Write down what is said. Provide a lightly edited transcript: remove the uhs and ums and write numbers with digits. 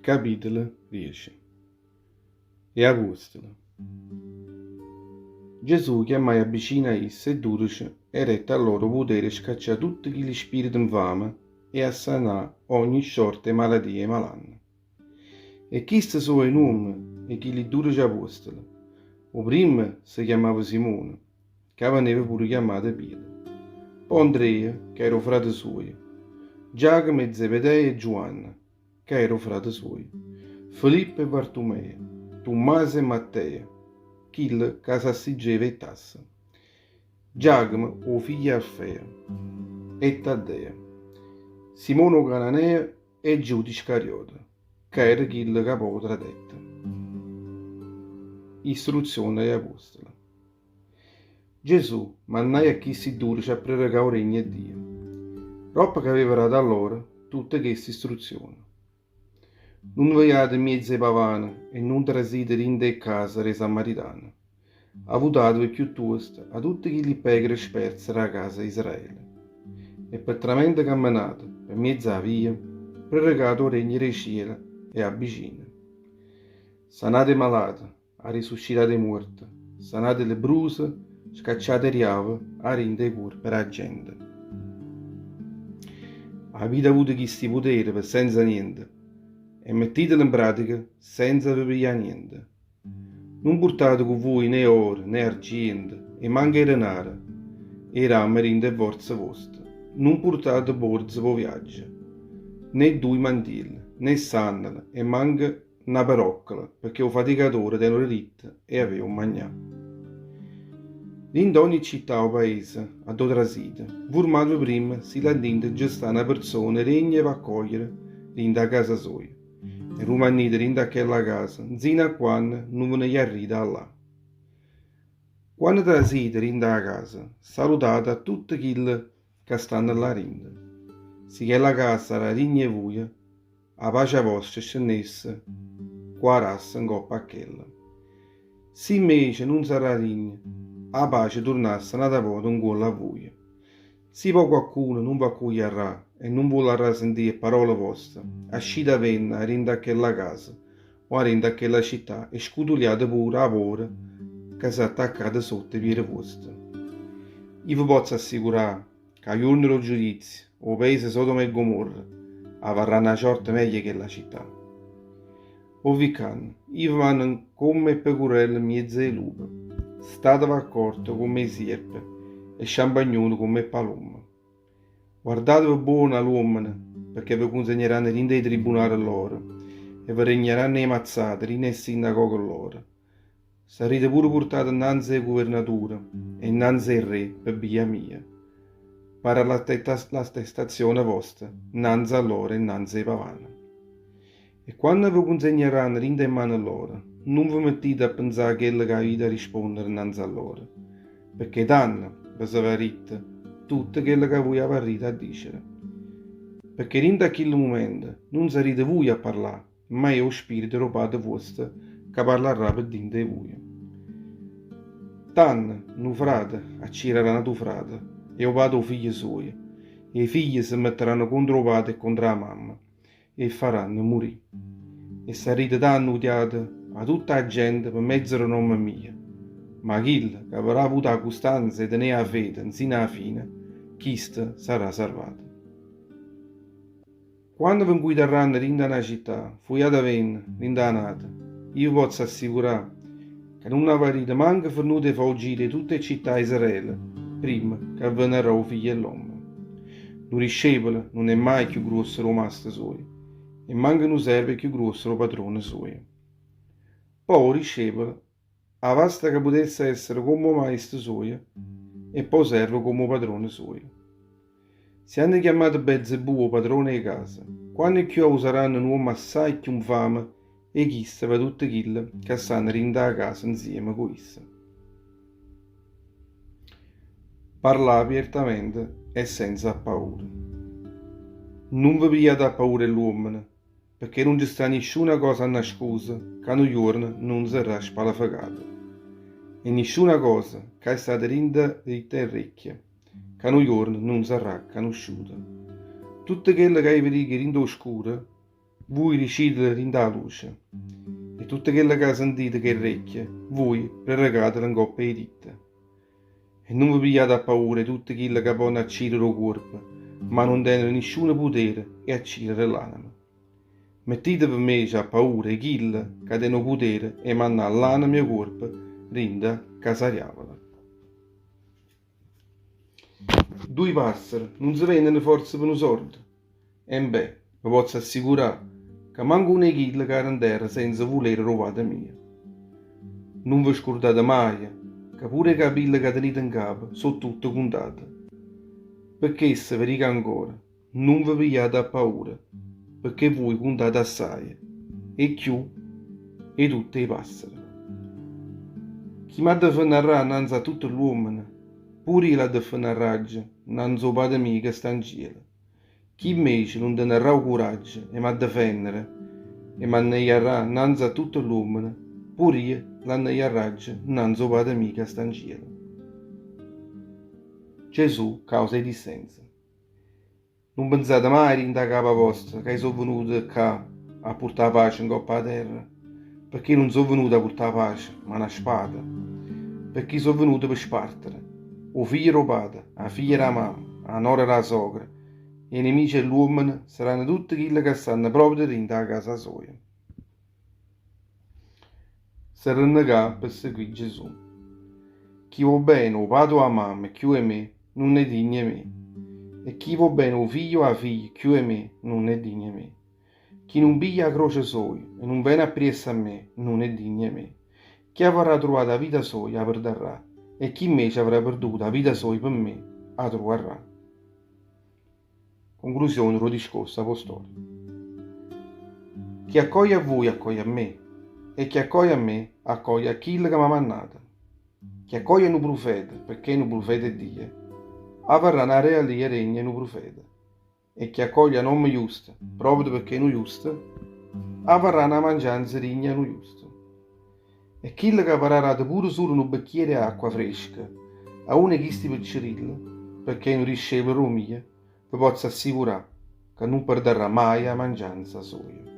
Capitolo diece. 'E apuostole. Gesù chiammaje avvicino a isso 'e dudece e dette a loro 'o putere 'e scaccià tutte chilli spirite 'nfame e a sanà ogni sciorta 'e malatia e malanno. E chiste so' 'e nomme 'e chilli dudece apuostole, 'o primmo se chiammava Simone, ca veneva pure chiammato Pietro, po' Andrea, ca era 'o frate suojo, Giacomo 'e Zebedeo e Giuanne, ca era 'o frate suojo, Felippo e Vartumeo, Tummaso e Matteo, chillo ca s'assiggeva 'e tasse, Giacomo 'o figlio 'e Alfeo e Taddeo, Simone 'o Cananeo e Giuda Iscariota, ca era chillo ca po' 'o tradette. Istruzione 'e Apuostole. Gesù mannaje a chisti dudece a prerecà 'o regno 'e Dio, doppo ca aveva dato a loro tutte cheste istruzione. Nun ve jate 'mmiez' 'e pavane e nun trasite dint' 'e ccase d' 'e Samaritane. Avutateve chiuttuosto a tutte chilli pecore sperze d' 'a casa 'e Israele. E pe tramente cammenate pe 'mmiez' 'a via, prerecate 'o regno d' 'e ciele è avvicino. Sanate 'e malate, Arrisuscitate 'e muorte, sanate 'e lebbruse, scacciate 'e diavule 'a dint' 'e cuorpe d' 'a gente. Avite avuto chisti putere pe senza niente e mettitele 'npratica senza ve piglià niente. Nun purtate cu vuje né oro, né argiento e manco 'e denare 'e ramme dint' 'e vorze voste. Nun purtate borze p' 'o viaggio, né duje mantielle, né sànnale e manco Na peroccola, pecché 'o faticatore tene 'o diritto 'e avé 'o magnà. Dint' ogni città o paese addò trasite, 'nfurmateve primma si là dinto nce sta na perzona degna 'e v'accogliere dint' 'a casa soja e rumannite dint' a chella casa nzino a quanno nun ve ne jarrite 'a là. Quanno trasite dint' 'a casa, salutate a tutte chille ca stanno là dinto. Si chella casa sarrà digna 'e vuje, 'A pace vostra scennesse cu 'a rassa 'ncopp' a chella. Si invece nun sarrà digna, 'a pace turnasse n'ata vota 'ncuollo a vuje. Si po' quaccuno nun v'accugliarrà e nun vularrà sentì 'e pparole voste, ascitavenne 'a dint' a chella casa o 'a dint' a chella città e scutuliate pure 'a povere ca s'è attaccata sotto 'e piede vuoste. Io ve pozzo assicurà Ca 'o juorno d' 'o giudizio, 'o paese 'e Sodoma e Gomorra avarrà na ciorta meglio 'e chella città. O vi ccanno, io ve manno comm' 'e pecurelle 'mmiez' 'e lupe. Stateve accorte comm' 'e sierpe e sciampagnune comm' 'e palomme. Guardateve buono 'a l'uommene, pecché ve cunzegneranno dint' 'e tribunale lloro e ve regneranno 'e mazzate dint' 'e sinagoche lloro. Sarrite pure purtate 'nnanze 'e guvernature e 'nnanze 'e rre pe via mia, p'arà l'attestazione vosta 'nnanze a loro e 'nnanze 'e pavane. E quanno ve cunzegnarranno dint' 'e mmane lloro, nun ve mettite a penzà a chello ca avite 'a risponnere 'nnanze a loro, pecché tanno ve sarrà ditto tutto chello ca vuje avarrite 'a dicere. Pecché dint' a chillo mumento nun sarrite vuje a parlà, Ma è 'o Spirito d' 'o Pate vuosto ca parlarrà pe dinto 'e vuje. Tanno, nu frate accirerà n'atu frate, e 'o pate 'o figlio suojo, e 'e figlie se metteranno contro 'o pate e contro 'a mamma, e 'e faranno murì. E sarrite tanno udiate 'a tutta 'a gente pe mezzo d' 'o nomme mio. Ma chillo ca avrà avuto 'a custanza 'e tené 'a fede nzino 'a fine, chisto sarrà sarvato. Quanno ve 'ncuitarranno dint' 'a na città, fujatavenne dint' 'a n'ata. Io ve pozzo assicurà ca nun avarrite manco fernuto 'e fà 'o giro 'e tutt' 'e città 'e Israele primma ca venarrà 'o Figlio 'e ll'ommo. Nu discepolo nun è maje cchiù gruosso d' 'o masto suojo e manco nu servo è cchiù gruosso d' 'o patrone suojo. Po' 'o discepolo Avasta ca putesse essere comm' 'o maestro suojo e po' 'o servo comm' 'o padrone suojo. Si hanno chiammato Belzebù 'o padrone 'e casa, quanno cchiù ausaranno n'uomo assaje cchiù 'nfame 'e chisto pe tutte chille ca stanno dint' 'a casa 'nzieme cu isso. Parlà apiertamente e senza appaura. Nun ve pigliate appaura 'e ll'uommene, pecché nun ce sta nisciuna cosa annascusa ca nu juorno nun sarrà spalefecata, e nisciuna cosa ca è stata dint' 'e rrecchie ca nu juorno nun sarrà canusciuta. Tutto chello ca i' ve dico dint' 'o scuro. Vui dicitele dint' 'a luce. E tutto chello ca sentite cu 'e rrecchie, vui prerecatelo 'ncopp' 'e titte. E nun ve pigliate appaura 'e tutte chille ca ponno accirere 'o cuorpo, ma nun teneno nisciuno putere 'e accirere l'anema. Mettiteve 'mmece appaura 'e chillo ca tene 'o putere 'e mannà l'anema e 'o cuorpo dint' 'a casa diavolo. Dui passere nun se venneno forze pe nu sordo? Embè, ve pozzo assicurà ca manco uno 'e chille cade 'nterra senza 'o vulere d' 'o Pate mio. Nun ve scurdate maje ca pure 'e capille ca tenite 'ncapo so' tutte cuntate. Pe chesto ve dico ancora, nun ve pigliate appaura, pecché vuje cuntate assaje 'e cchiù 'e tutte 'e passere. Chi m'addefennarrà 'nnanze a tutte ll'uommene, pure io l'addefennarraggio 'nnanze 'o Pate mio che sta 'ncielo. Chi 'mmece nun tenarrà 'o curaggio 'e m'addefennere e m'annejarrà 'nnanze a tutte ll'uommene, pur'io l'annejarraggio 'nnanze 'o Pate mio ca sta 'ncielo. Gesù causa 'e dissense. Nun penzate maje dint' 'a capa vosta ca i' so' venuto ccà a purtà 'a pace 'ncopp' 'a terra, pecché nun so' venuto a purtà 'a pace, ma na spada. Pecché i' so' venuto pe spartere 'o figlio d' 'o pate, 'a figlia d' 'a mamma, 'a nora d' 'a sogra, 'E nemice 'e ll'uommene saranno tutte chille ca stanno proprio dint' 'a casa soja. Se rennegà pe seguì Gesù. Chi vò bene 'o pate o 'a mamma cchiù 'e me, nun è digno 'e me. E chi vò bene 'o figlio o 'a figlia cchiù 'e me, nun è digno 'e me. Chi nun piglia 'a croce soja e nun vene appriesso a me, nun è digno 'e me. Chi avarrà truvato 'a vita soja 'a perdarrà, e chi invece avrà perduto 'a vita soja pe me, 'a truvarrà. Conclusione d' 'o discorso apostolico. Chi accoglie a vuje accoglie a me, e chi accoglie a me accoglie a chillo ca m'ha mannato. Chi accoglie nu prufeta pecché è nu prufeta 'e Dio, avarrà na realia degna 'e nu prufeta, e chi accoglie a n'ommo justo proprio pecché è nu justo, avarrà na mangianza digna 'e nu justo. E chillo ca avarrà dato pure sulo nu becchiere 'e acqua fresca a uno 'e chisti piccerilli, pecché è nu discepolo d' 'o mio, ve pozzo assicurà ca nun perdarrà maje 'a mangianza soja.